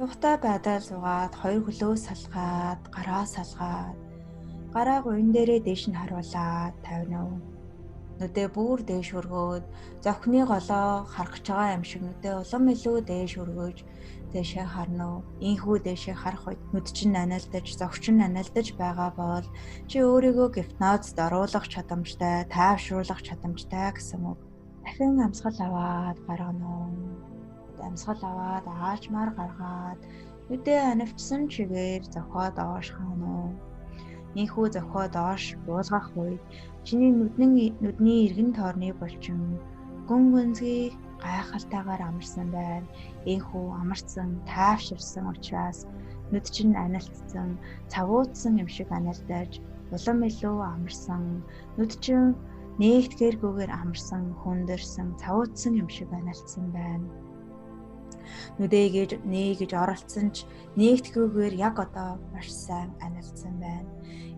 Тухтай байдал суугаад хоёр хөлөө салгаад, гараа салгаад, гараа гуйн дээрээ дээш нь харуулад тавина уу. Нүдээ бүр дээш өргөөд зохины голоо харах гэж байгаа юм шиг нүдээ улам илүү дээш өргөж дээшээ харна уу. Ийхүү дээшээ харах үед нүд чинь анилдаж, зохи чинь анилдаж байгаа бол чи өөрийгөө гипнозд оруулах чадамжтай, тайвшруулах чадамжтай гэсэн үг. Дахин амьсгал аваад гаргана уу. Амьсгал аваад аажмаар гаргаад нүдээ анивчсан чигээр зохио доош хаана уу. Ийхүү зохио доош буулгах үед чиний нүдний эргэн тойрны булчин гүн гүнзгий гайхалтайгаар амарсан байна. Ийхүү амарсан, тайвширсан учраас нүд чинь анилтсан, цавуутсан юм шиг анилдаж улам илүү амарсан, нүд чинь нээгдгээргүйгээр амарсан, хүндэрсэн, цавуутсан юм шиг анилтсан байна. Нүдээ нээ гэж оролцсон ч нээгдгүйгээр яг одоо маш сайн анилтсан байна.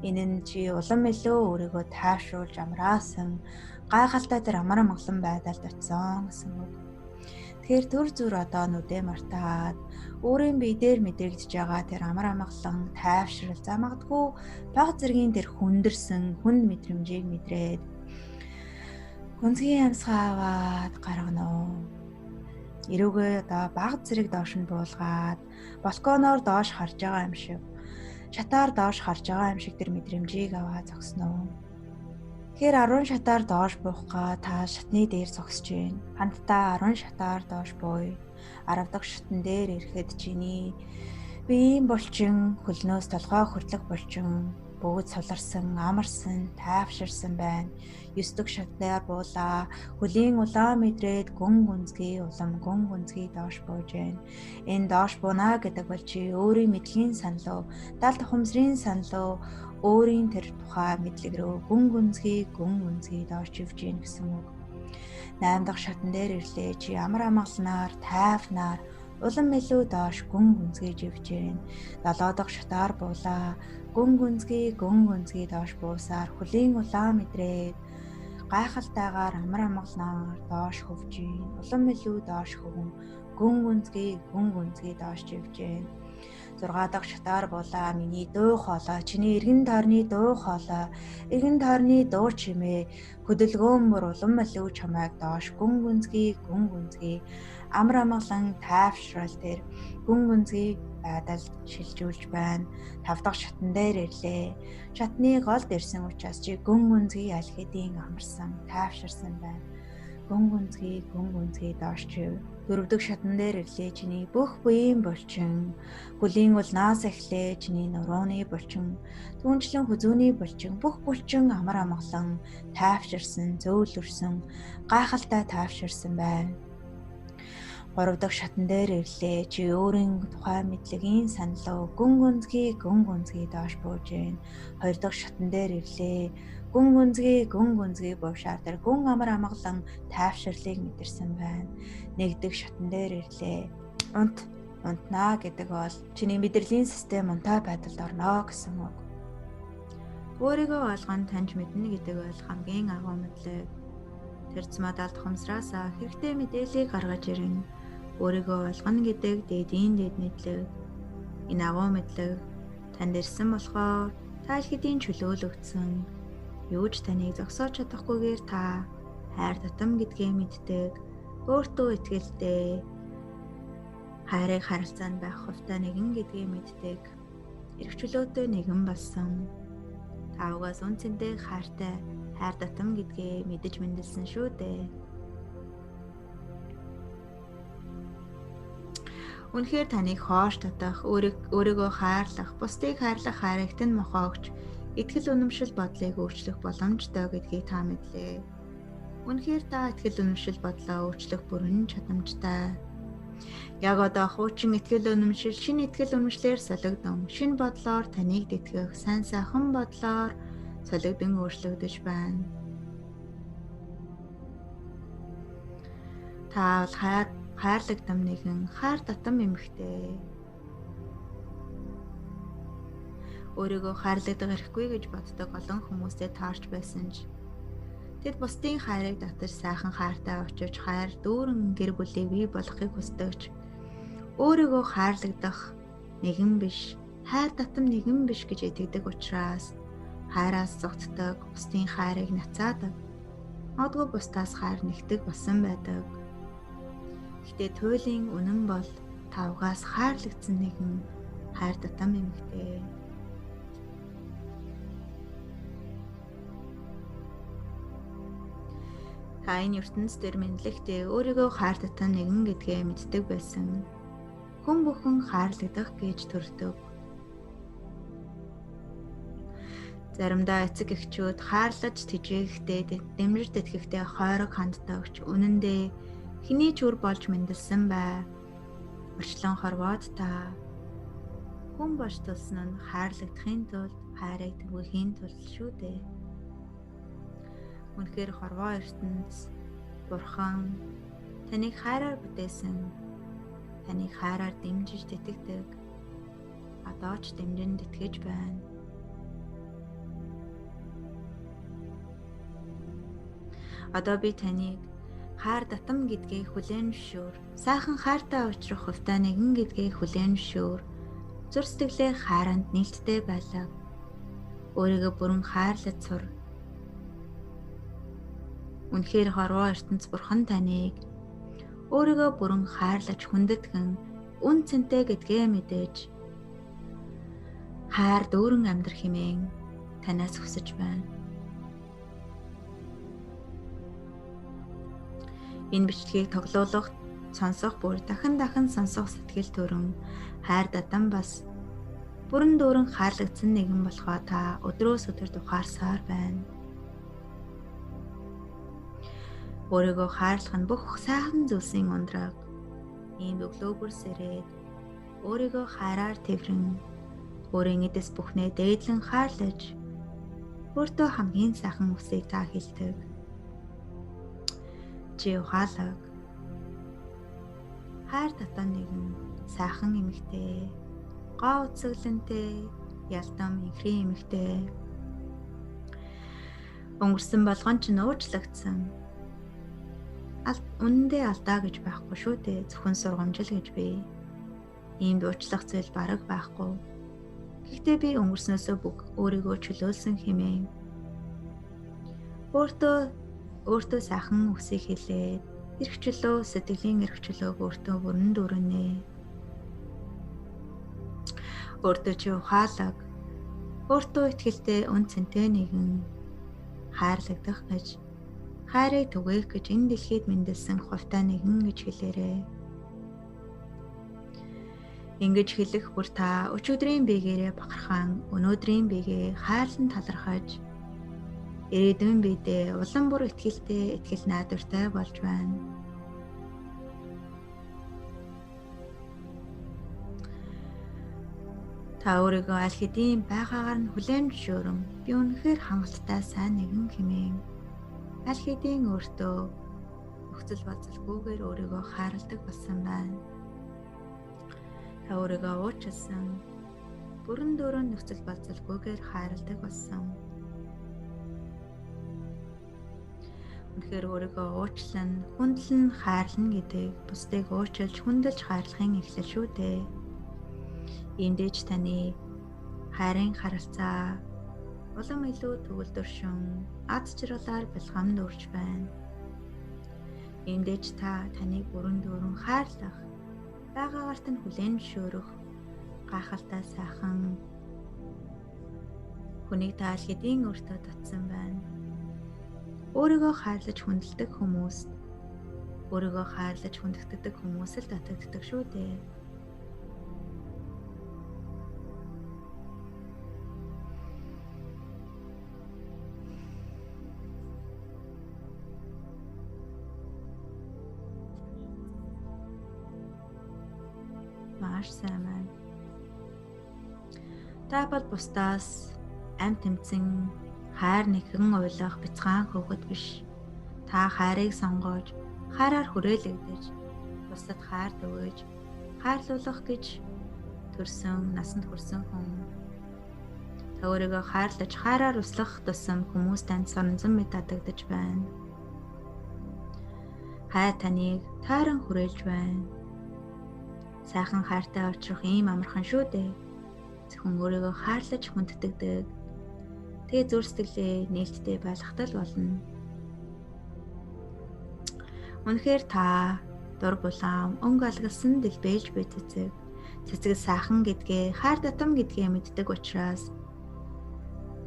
Энэ нь чи улам илүү өөрийгөө тайвшруулж амраасан, гайхалтай тэр амар амгалан байдалд очисон гэсэн үг. Тэгэхээр төр зүр одоо нүдээ мартаад өөрийн бие дээр мэдрэгдэж байгаа тэр амар амгалан, тайвшрал, за магадгүй баг зэргийн тэр хүндэрсэн хүнд мэдрэмжийг мэдрээд гүнзгий амьсгаа аваад гаргана уу. Эрүүгээ одоо баг зэрэг доош нь буулгаад балконоор доош харж байгаа юм шиг, шатаар доош харж байгаа юм шиг тэр мэдрэмжийг аваа зогсно уу. Тэгэхээр 10 шатаар доош буух га та шатны дээр зогсож байна. Хамтдаа 10 шатаар доош бууя. 10 дахь шатн дээр ирэхэд чиний биеийн булчин хөлнөөс толгой хүртэлх булчин бүгд суларсан, амарсан, тайвширсан байна. 9 дахь шатнаар буулаа. Хөлийн улаан мэдрээд гүн гүнзгий улам гүн гүнзгий доош бууж байна. Энэ доош бууна гэдэг бол чи өөрийн мэдлэгийн санал уу, далд ухамсрын санал уу, өөрийн тэр тухай мэдлэг рүү гүн гүнзгий доош явж гин гэсэн үг. 8 дахь шатн дээр ирлээ. Чи амар амгалнаар, тайвнаар улам илүү доош гүн гүнзгий живж гин. 7 дахь шатаар буулаа. Гүн гүнзгий доош буусаар хөлийн улаан мэдрээд гайхалтайгаар амар амгалнаар доош хөвж гин. Улам илүү доош хөвөн гүн гүнзгий доош живж гин. 6 дахь шатаар буулаа. Миний дуу хоолой, чиний эргэн тойрны дуу хоолой, эргэн тойрны дуу чимээ хөдөлгөөн мөр улам илүү чамайг доош гүн гүнзгий амар амгалан тайвшрал дээр гүн гүнзгий байдалд шилжүүлж байна. 5 дахь шатн дээр ирлээ. Шатны голд ирсэн учраас чи гүн гүнзгий аль хэдийн амарсан, тайвширсан байна. Гүн гүнзгий доош чив. 4 дахь шатн дээр ирлээ. Чиний бүх биеийн булчин, хөлийн улнаас эхлээ чиний нурууны булчин, түүнчлэн хүзүүний булчин, бүх булчин амар амгалан тайвширсан, зөөлрсөн, гайхалтай тайвширсан байна. 3 дахь шатн дээр ирлээ. Чи өөрийн тухай мэдлэгийн санал уу гүн гүнзгий доош бууж гин. 2 дахь шатн дээр ирлээ. Гүн гүнзгий буушаар тэр гүн амар амгалан тайвширлыг мэдэрсэн байна. 1 дахь шатн дээр ирлээ. Унтнаа гэдэг бол чиний мэдрэлийн систем унтаа байдалд орно гэсэн үг. Өөрийгөө ойлгон таньж мэднэ гэдэг бол хамгийн агуу мэдлэг. Тэр змаа далд ухамсараасаа хэрэгтэй мэдээллийг гаргаж ирнэ. Өөрийгөө ойлгоно гэдэг дээдийн дээд мэдлэг. Энэ агуу мэдлэг танд ирсэн болохоор та аль хэдийн чөлөөлөгдсөн. Юу ч таныг зогсоож чадахгүйгээр та хайр татам гэдгээ мэддэг. Өөртөө итгэлтэй, хайрыг харилцаанд байх хувьтай нэгэн гэдгээ мэддэг. Эрх чөлөөтэй нэгэн болсон. Та угаас үн цэнтэй хайртай, хайр татам гэдгээ мэдэж мэндэлсэн шүү дээ. Үнэхээр таныг хоош татах, өөрийгөө хайрлах, бусдыг хайрлах хайрыг тань мохоогч, итгэл үнэмшил бодлыг өөрчлөх боломжтой гэдгийг та мэдлээ. Үнэхээр та итгэл үнэмшил бодлоо өөрчлөх бүрэн чадамжтай. Яг одоо хуучин итгэл үнэмшил шинэ итгэл үнэмшлээр солигдсон, шинэ бодлоор таныг тэтгэх сайн сайхан бодлоор солигдон өөрчлөгдөж байна. Та бол хайрлагдам нэгэн хайр татам эмэгтэй. Өөрийгөө хайрлагдах эрхгүй гэж боддог олон хүмүүстэй таарч байсан ч тэд бусдын хайрыг татаж сайхан хайртай очиж хайр дүүрэн гэр бүлийг бий болгохыг хүсдэг ч Өөрийгөө хайрлагдах нэгэн биш, хайр татам нэгэн биш гэж итгэдэг учраас хайраас зугтдаг, бусдын хайрыг нацаадаг. Магадгүй бусдаас хайр нэгдэг болсон байдаг. Гэхдээ туйлын үнэн бол тавгаас хайрлагдсан нэгэн хайр татам эмэгтэй. Та энэ ертөнц дээр мэдлэгтэй өөрийгөө хайр татам нэгэн гэдгээ мэддэг байсан. Хүн бүхэн хайрлагдах гэж төрдөг. Заримдаа эцэг эхчүүд хайрлаж тэжээхдээ дэмжиж тэтгэхдээ хойрог ханддаг ч үнэн дээр хэний ч үр болж мэндэлсэн бай. Орчлон хорвоод та хүн болж тулсан нь хайрлагдахын тулд хайрыг түгээхийн тулд шүү дээ. Үнэхээр хорвоо ертөнц Бурхан таныг хайраар бүтээсэн. Таныг хайраар дэмжиж тэтгэдэг. Одоо ч дэмжин тэтгэж байна. Одоо би таныг хайр татам гэдгийг хүлээн зөвшөөр. Сайхан хайртай учрах хувьтай нэгэн гэдгийг хүлээн зөвшөөр. Зүр сэтгэлээ хайранд нээлттэй байлаа. Өөрийгөө бүрэн хайрлаж сур. Үнэхээр хорвоо ертөнц Бурхан таныг өөрийгөө бүрэн хайрлаж хүндэтгэн үн цэнтэй гэдгээ мэдээж хайр дүүрэн амьдрах хэмээн танаас хүсэж байна. Энэ бичлэгийг тоглоулах, сонсох бүр дахин дахин сонсох сэтгэл төрөн хайр татам бас бүрэн дүүрэн хайрлагдсан нэгэн болохоо та өдрөөс өдөрт ухаарсаар байна. Өөрийгөө хайрлах нь бүх сайхан зүйлсийн ундраг. Ийм өглөө бүр сэрээд өөрийгөө хайраар тэврэн өөрийн эдэс бүхнээ дээдлэн хайрлаж өөртөө хамгийн сайхан үсийг та хэлдэг. Чи ухаалаг. Хайр татан нэгэн сайхан эмэгтэй, гоо үзэсгэлэнтэй, ялдам инхрийн эмэгтэй. Өнгөрсөн болгон ч нууцлагдсан. Үнэндээ алдаа гэж байхгүй шүү дээ. Зөвхөн сургамжил гэж би. Ийм дуучлах зүйл бараг байхгүй. Гэхдээ би өнгөрснөөсөө бүх өөрийгөө чөлөөлсөн хэмээн. Өөртөө сайхан үсийг хэлээд эрх чөлөө, сэтгэлийн эрх чөлөөг өөртөө бүрэн дүүрнэ. Өөртөө чи ухаалаг, өөртөө итгэлтэй үн цэнтэй нэгэн хайрлагдах гэж, хайрыг түгээх гэж энэ дэлхийд мэндэлсэн хувьтай нэгэн гэж хэлээрэй. Ингэж хэлэх бүр та өчигдрийн биегээрээ бахархан, өнөөдрийн биегээ хайрлан талархаж, ирээдүйн биедээ улам бүр итгэлтэй, итгэл найдвартай болж байна. Та өөрийгөө аль хэдийн байгаагаар нь хүлээн зөвшөөрөн би үнэхээр хангалттай сайн нэгэн хэмээн аль хэдийн өөртөө нөхцөл болзолгүйгээр өөрийгөө хайрладаг болсон байна. Та өөрийгөө уучлсан, бүрэн дүүрэн нөхцөл болзолгүйгээр хайрладаг болсон. Үнэхээр өөрийгөө уучлан, хүндлэн хайрлана гэдэг бусдыг уучлж, хүндэлж хайрлахын эхлэл шүү дээ. Иймдээ ч таны хайрын харилцаа улам илүү төгөлдршин, аз жаргалаар бэлгам дүүрч байна. Иймдээ ч та таныг бүрэн дүүрэн хайрлах, байгаагаар тань хүлээн зөвшөөрөх гайхалтай сайхан хүнийг та аль хэдийн өөртөө татсан байна. Өөрийгөө хайрлаж хүндэлдэг хүмүүст, өөрийгөө хайрлаж хүндэтгдэг хүмүүс л татагддаг шүү дээ. Маш сайн байна. Та бол бусдаас амь тэмцэн хайр нэгэн уйлах бяцхан хөөхөд биш. Та хайрыг сонгож, хайраар хүрээлэгдэж, бусдад хайр түгээж, хайрлуулах гэж төрсөн, насанд хүрсэн хүн. Та өөрийгөө хайрлаж, хайраар услах тусам хүмүүс танд соронзон мэт татагдаж байна. Хайр таныг тайран хүрээлж байна. Сайхан хайртай учрах ийм амархан шүү дээ. Зөвхөн өөрийгөө хайрлаж хүндэтгдэг. Тэгээ зүр сэтгэлээ нээлттэй байлгахтал болно. Үнэхээр та дур булаам өнгө алгалсан дэлбэлж буй цэцэг. Цэцэг сайхан гэдгээ, хайр татам гэдгээ мэддэг учраас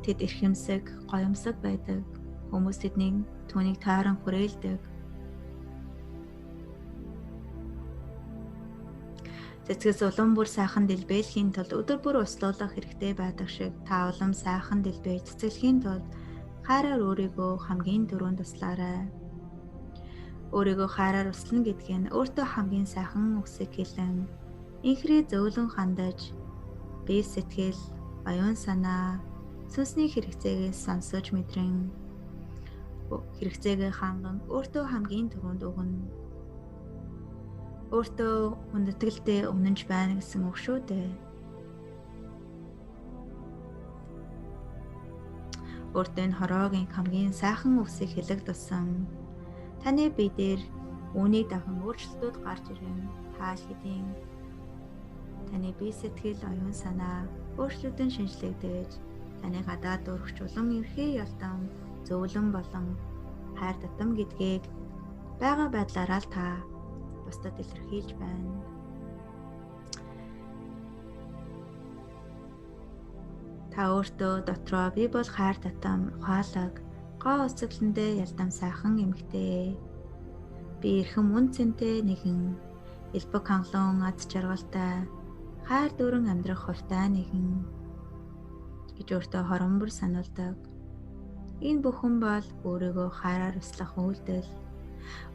тэд эрхэмсэг, гоёмсог байдаг. Хүмүүс тэднийг түүнийг тойрон хүрээлдэг. Цэцгээс улам бүр сайхан дэлбэлэхийн тулд өдөр бүр услуулах хэрэгтэй байдаг шиг та улам сайхан дэлбэж цэцэглэхийн тулд хайраар өөрийгөө хамгийн түрүүнд туслаарай. Өөрийгөө хайраар услана гэдг нь өөртөө хамгийн сайхан үгсийг хэлэн, инхрээ зөөлөн хандаж, бие сэтгэл, оюун санаа, сүнсний хэрэгцээгээ сонсож мэдрэн, хэрэгцээгээ ханган өөртөө хамгийн түрүүнд өгнө. Өөртөө хүндэтгэлтэй үнэнч байна гэсэн үг шүү дээ. Өөртөө энэ хороогийн хамгийн сайхан үгсийг хэлэх тусам таны бие дээр үүнийг давхан өөрчлөлтүүд гарч ирэн. Та аль хэдийн таны бие сэтгэл, оюун санаа өөрчлөлтөнд шинжлэгдэж, таны гадаад өргөч улам ерхий ялдан, зөөлөн болон хайр татам гэдгийг байгаа байдлаараа л та бусдад илэрхийлж байна. Та өөртөө дотроо би бол хайр татам, ухаалаг, гоо үзэсгэлэндээ ялдам сайхан эмэгтэй. Би эрхэм үн цэнтэй нэгэн, элбэг хангалуун аз жаргалтай, хайр дүүрэн амьдрах хувьтай нэгэн гэж өөртөө хоромбор сануулдаг. Энэ бүхэн бол өөрийгөө хайраар услах үйлдэл.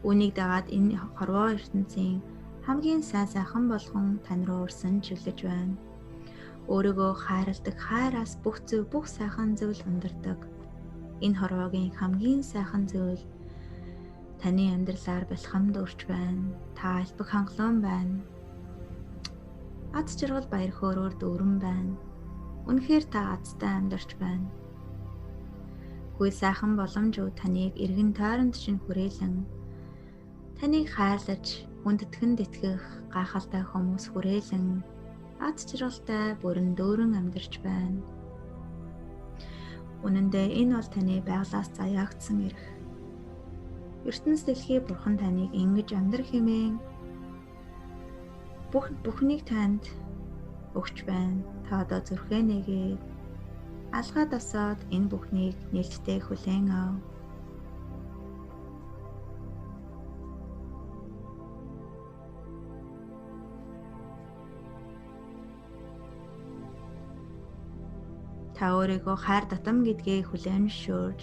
Үүнийг дагаад энэ хорвоо ертөнцийн хамгийн сайн сайхан болгон тань руу урсан чиглэж байна. Өөрийгөө хайрладаг хайраас бүх зүйл, бүх сайхан зүйл ундардаг. Энэ хорвоогийн хамгийн сайхан зүйл таны амьдралаар бэлхамд өрч байна. Та элбэг хангалуун байна. Аз жаргал баяр хөөрөөр дүүрэн байна. Үнэхээр та азтай амьдарч байна. Хүй сайхан боломжууд таныг эргэн тойронд чинь хүрээлэн, таныг хайрлаж, хүндэтгэн тэтгэх гайхалтай хүмүүс хүрээлэн, аз жаргалтай бүрэн дүүрэн амьдарч байна. Үнэн дээр энэ бол таны байглаас заяагдсан эрх. ертөнц дэлхий бурхан таныг ингэж амьдрах хэмээн бүх бүхнийг танд өгч байна. Та одоо зүрхээ нэгээд алгаад асаад энэ бүхнийг нээлттэй хүлээн ав. Та өөрийгөө хайр татам гэдгээ хүлээн зөвшөөрж,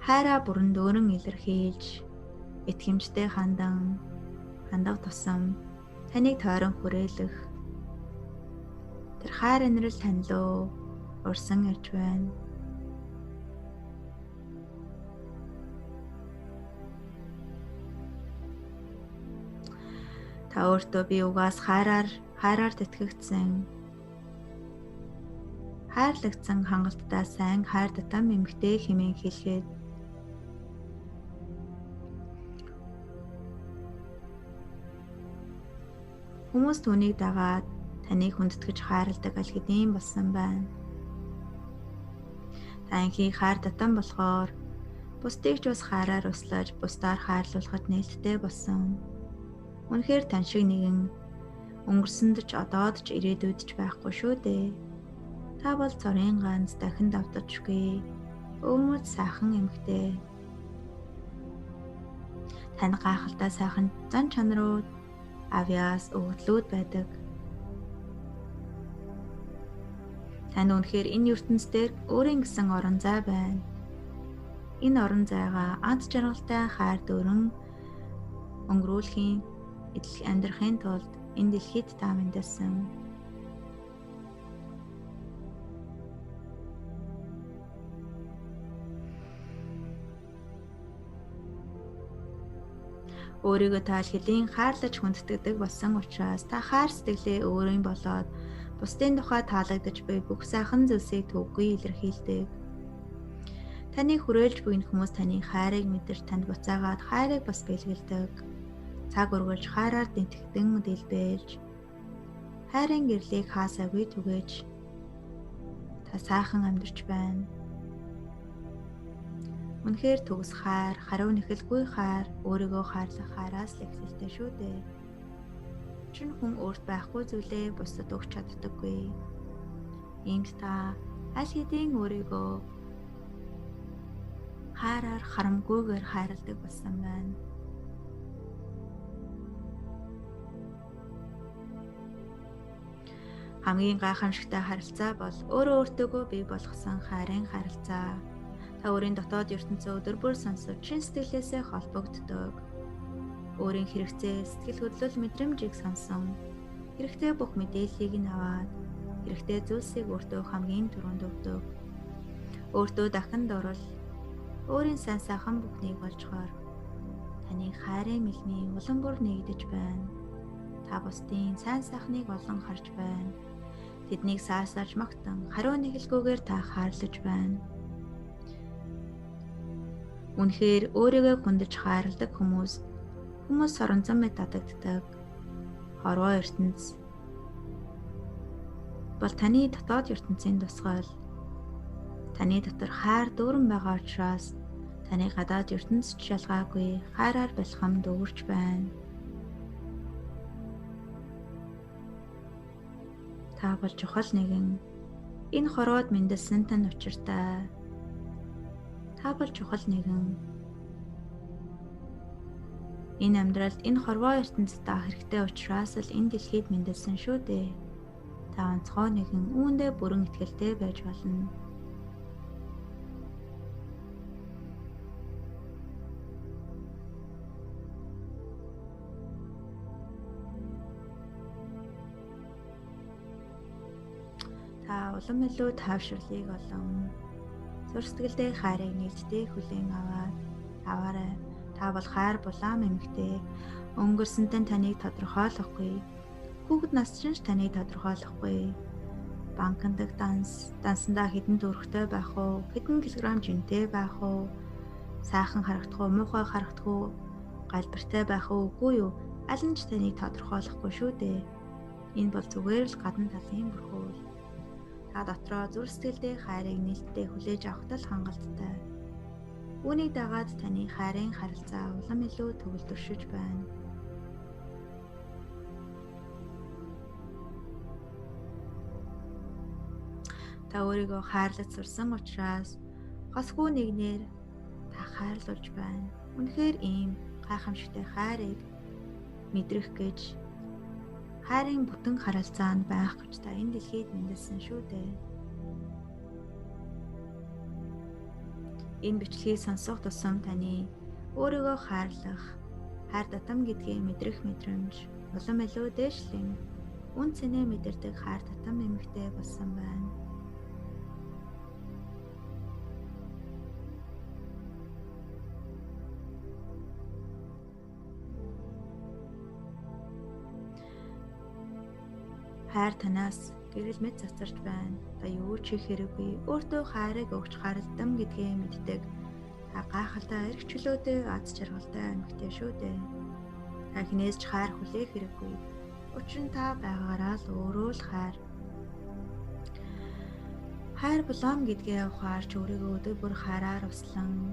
хайраа бүрэн дүүрэн илэрхийлж, итгэмжтэй хандан, хандах тусам таныг тойрон хүрээлэх тэр хайр инрэл тань руу урсан ирж байна. Та өөртөө би угаас хайраар тэтгэгдсэн, хайрлагдсан хангалттай сайн хайр татам эмэгтэй хэмээн хэлэхэд хүмүүс түүнийг дагаад таныг хүндэтгэж хайрладаг аль хэдийн болсон байна. Та анхийг хайр татам болохоор бусдыг ч бас хайраар услаж, бусдаар хайрлуулахад нээлттэй болсон. Үнэхээр тань шиг нэгэн өнгөрсөнд ч одоод ч ирээдүйд ч байхгүй шүү дээ. Та бол цорын ганц дахин давтажгүй өвмөд сайхан эмэгтэй. Тань гайхалтай сайхан зан чанарууд, авьяас, өгдлүүд байдаг. Танд үнэхээр энэ ертөнц дээр өөрийн гэсэн орон зай байна. Энэ орон зайгаа аз жаргалтай хайр дүүрэн өнгөрүүлэхийн амьдрахын тулд энэ дэлхийд та мэндэлсэн. Өөрийгөө та хэлийн хайрлаж хүндэтгдэг болсон учраас та хайр сэтгэлээ өөрийн болоод бусдын тухай таалагдаж буй бүх сайхан зүйлсийг төвгүй илэрхийлдэг. Таныг хүрээлж буй хүмүүс таны хайрыг мэдэрч танд буцаагаад хайрыг бас бэлгэлдэг. Цаг үргэлж хайраар дэнтгэдэн дэлбэлж, хайрын гэрлийг хаасаагүй түгээж та сайхан амьдарч байна. Үнэхээр төгс хайр, хариу нэхэлгүй хайр, өөрийгөө хайрлах хайраас л эхлэлтэй шүү дээ. Чин хүн өөрт байхгүй зүйлээ бусдад өгч чаддаггүй. Иймд та аль хэдийн өөрийгөө хайраар харамгүйгээр хайрладаг болсон байна. Хамгийн гайхамшигтай харилцаа бол өөрөө өөртөөгөө бий болгосон хайрын харилцаа. Та өөрийн дотоод ертөнцөө өдөр бүр сонсож чин сэтгэлээсээ холбогддог. Өөрийн хэрэгцээ, сэтгэл хөдлөл, мэдрэмжийг сонсон хэрэгтэй бүх мэдээллийг нь аваад хэрэгтэй зүйлсийг өөртөө хамгийн түрүүнд өгдөг. Өөртөө дахин дурал, өөрийн сайн сайхан бүхнийг олжгоор таны хайрын мэлмийн улам бүр нэгдэж байна. Та бусдын сайн сайхныг олон харж байна. Тэднийг саасааж магтан хариу нэхэлгүйгээр та хайрлаж байна. Үнэхээр өөрийгөө хүндэж хайрладаг хүмүүс соронзон мэт дадагддаг. Хорвоо ертөнц бол таны дотоод ертөнцийн тусгал. Таны дотор хайр дүүрэн байгаа учраас таны гадаад ертөнц ч ялгаагүй хайраар бэлхэм дүүрч байна. Та бол чухал нэгэн. Энэ хорвоод мэндэлсэн тань учиртай. Та бол чухал нэгэн. Энэ амьдралд энэ хорвоо ертөнцид та хэрэгтэй учраас л энэ дэлхийд мэндэлсэн шүү дээ. Та онцгой нэгэн, үүндээ бүрэн итгэлтэй байж болно. Та улам илүү тайвширлыг олон зүр сэтгэлдээ хайрыг нээлттэй хүлээн аваад аваарай. Та бол хайр булаам эмэгтэй. Өнгөрсөнтэй таныг тодорхойлохгүй. Хүүхэд нас чинь ч таныг тодорхойлохгүй. Банкн дэх дансандаа хэдэн төгрөгтэй байх уу? Хэдэн килограмм жинтэй байх уу? Сайхан харагдах уу, муухай харагдах уу? Галбиртай байх уу, үгүй юу? Аль нь ч таныг тодорхойлохгүй шүү дээ. Энэ бол зүгээр л гадна талын бүрхүүл. Та дотроо зүр сэтгэлдээ хайрыг нээлттэй хүлээж авахд л хангалттай. Үүнийг дагаад таны хайрын харилцаа улам илүү төгөлдршиж байна. Та өөрийгөө хайрлаж сурсан учраас хосгүй нэгнээр та хайрлуулж байна. Үнэхээр ийм гайхамшигтай хайрыг мэдрэх гэж хайрын бүтэн харилцаанд байх гэж та энэ дэлхийд мэндэлсэн шүү дээ. Энэ бичлэгийг сонсох тусам таны өөрийгөө хайрлах, хайр татам гэдгийг мэдрэх мэдрэмж улам илүү дээшлэн үн цэнэ мэдэрдэг хайр татам эмэгтэй болсон байна. Хайр танаас гэрэл мэт цацарч байна. Та юу ч хийх хэрэггүй. Өөртөө хайрыг өгч харалдам гэдгээ мэддэг. Та гайхалтай эрх чөлөөтэй аз жаргалтай эмэгтэй шүү дээ. Та хинээс ч хайр хүлээх хэрэггүй. Учир нь та байгаагаараа л өөрөө л хайр. Хайр булаам гэдгээ ухаарч өөрийгөө өдөр бүр хайраар услан.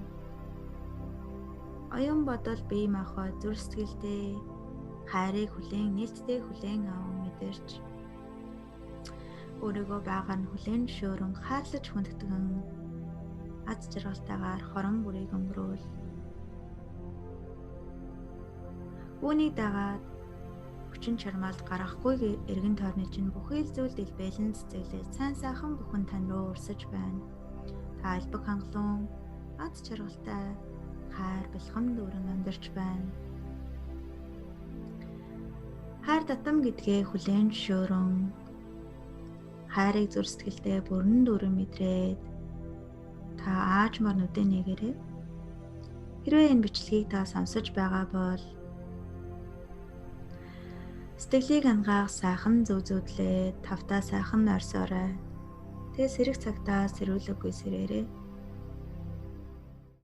Оюун бодол бие махбод зүр сэтгэлдээ хайрыг хүлээн нээлттэй хүлээн аван мэдэрч өөрийгөө байгаар нь хүлээн зөвшөөрөн хайрлаж хүндэтгэн аз жаргалтайгаар хорон бүрийг өнгөрөөл. Үүнийг дагаад хүчин чармаалд гаргахгүй эргэн тойрны чинь бүхий л зүйл дэлбэлэн цэцэглэж сайн сайхан бүхэн тань руу урсаж байна. Та элбэг хангалуун аз жаргалтай хайр бэлхэм дүүрэн амьдарч байна. Хайр татам гэдгээ хүлээн зөвшөөрөн хайрыг зүр сэтгэлдээ бүрэн дүүрэн мэдрээд та аажмаар нүдэ нээгээрэй. Хэрвээ энэ бичлэгийг та сонсож байгаа бол сэтгэлийг ангаах сайхан зүв зүудлээ тавтаа сайхан нойрсоорой. Тэгээ сэрэг цагтаа сэрүүлэггүй сэрээрэй.